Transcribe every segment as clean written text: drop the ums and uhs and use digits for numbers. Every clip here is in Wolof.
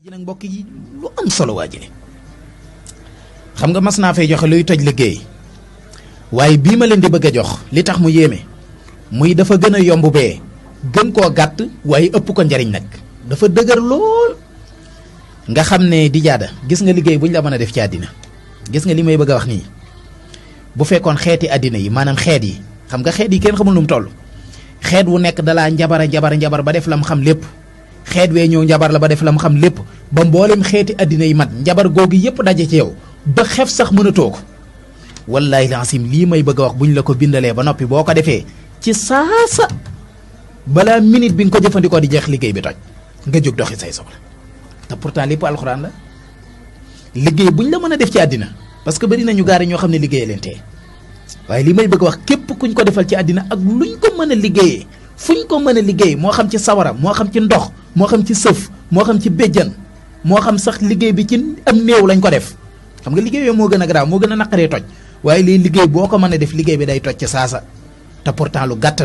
ji nag mbokk yi lu am solo waajile xam nga mas naa fay joxe luy toj liggéey waaye bii ma leen di bëgg a jox li tax mu yéeme muy dafa gën a yomb bee gën koo gàtt waaye ëpp ko njariñ nag dafa dëgër lool nga xam ne di jaada gis nga liggéey bu ñu la mën a def ci àddina gis nga li may bëgg a wax nii bu fekkoon xeeti àddina yi maanaam xeet yi xam nga xeet yi kenn xamul nu mu toll xeet wu nekk dalaa njabar ba def la mu xam lépp xeet wee ñëw njabar la ba def la mu xam lépp ba mboolem xeeti àddina yi mat njabar googu yépp daje ci yow ba xef sax mënatoo ko wallaahi laasim lii may bëgg a wax bu ñu la ko bindalee ba noppi boo ko defee ci saasa balaa minute bi nga ko jëfandikoo di jeex liggéey bi toj nga jóg doxi say soxla te pourtant lépp alxuraan la liggéey bu ñu la mën a def ci àddina parce que bari nañu gaari ñoo xam ne liggéeyee leen tee waaye li may bëgg a wax képp kuñ ko defal ci àddina ak luñ ko mën a liggéeyee fuñ ko mën a liggéey moo xam ci sawara moo xam ci ndox moo xam ci sëf moo xam ci béjjan moo xam sax liggéey bi ci am néew lañ ko def xam nga liggéey yooyu moo gën a garaaw moo gën a naqaree toj waaye lii liggéey boo ko mën a def liggéey bi day toj ci saasa te pourtant lu gàtt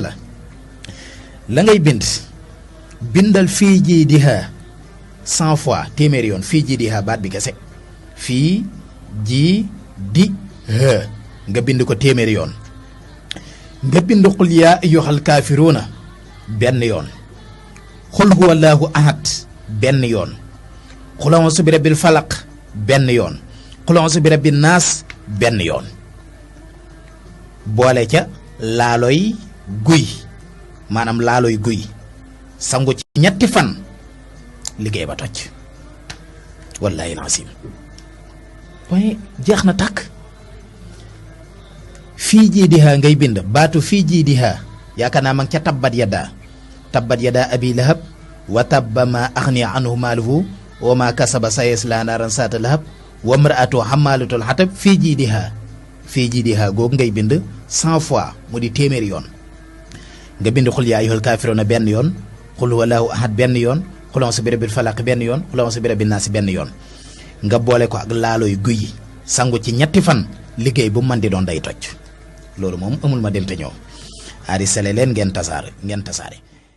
la ngay bindal fii jii diha 100 fois téeméeri yoon fii jii diha baat bi kese fii jii di ha nga bind ko téeméeri yoon nga bind xul yaa ayyuhal kaafiruuna benn yoon xul huwallaahu ahad benn yoon xul a'uuzu bi rabbil falaq benn yoon xul a'uuzu bi rabbin naas benn yoon boole ca laaloy guy maanaam laaloy guy sangu ci ñetti fan liggéey ba toj wallaahi laasim waaye jeex na tàkk fii jii diha ngay bind baatu fii jii diha yaakaar naa ma ngi ca tabbat yada abi lahab wa tabba ma axni anhu maaluhu wa ma kasaba sayasla naaran saata lahab wa mraatu xammaalatul xatab fii jii diha googu ngay bind 100 fois mu di téeméeri yoon nga bind xul yaa ayyuhal kaafiruuna benn yoon xul huwallaahu ahad benn yoon xul a'uuzu bi rabbil falaq benn yoon xul a'uuzu bi rabbin naas benn yoon nga boole ko ak laalooy guy yi sangu ci ñetti fan liggéey bu man di doon day toj loolu moom amul ma dem te ñëw aari sele leen ngeen tasaare